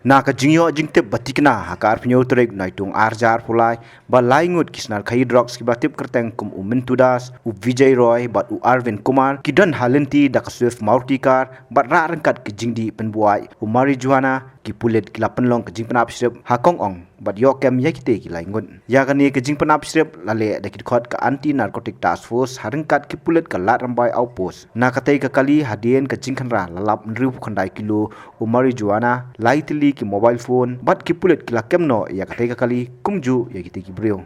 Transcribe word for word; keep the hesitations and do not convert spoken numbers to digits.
Na ka jingïoh jingtip ba tikna ha ka arphew tarik Naitung arhajar arphew lai, ba lai ngut ki snar khaïi drugs kiba tip kyrteng kum u Mintu Das, u Vijay Roy bad u Arvind Kumar ki don ha lynti da ka Swift Maruti car bad rah ryngkat ka jingdih pynbuaid u marijuana, ki pulit ki la pynlong ka jingpynap shrip ha Kong Ong bad ïoh kem ïa kitei ki lai ngut. Ïa kane ka jingpynap shrip la leh da ki dkhot ka Anti Narcotic Task Force ha ryngkat ki pulit ka Ladrymbai Outpost. Na katei ka kali hadien ka jingkhynra la lap hynriewphew khyndai kilo u marijuana, lai tylli ki mobile phone bad ki pulit ki la kem noh ïa katei ka kali kumjuh ïa kitei ki briew.